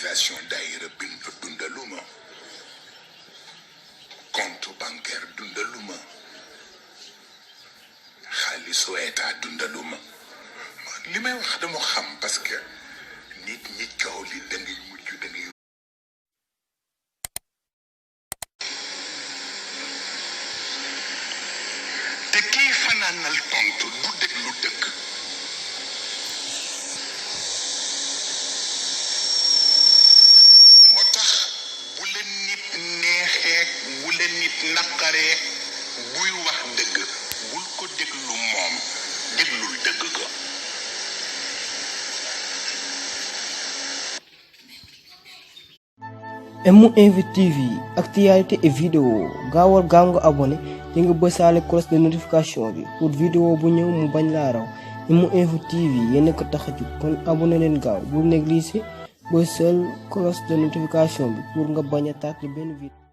administration daayira bind dundaluma compte bancaire dundaluma Khalisou Etat dundaluma li may wax dama xam parce que nit ñi coow li da ngay mujj da ngay te kii fanaanal tontu du déglu dëkk moo tax bu la nit neexee bu la nit naqaree buy wax dëgg bul ko déglu moom déglul dëgg ko MOinvite TV actualité et vidéo gaawal gaaw nga abonné te nga bësaale cloche de notification bi pour vidéo bu ñëw mu bañ laa raw MOinvite TV yéen ko tax a jóg kon abonné leen gaaw bul négliger bësal cloche de notification bi pour nga bañ a tardé benn vidéo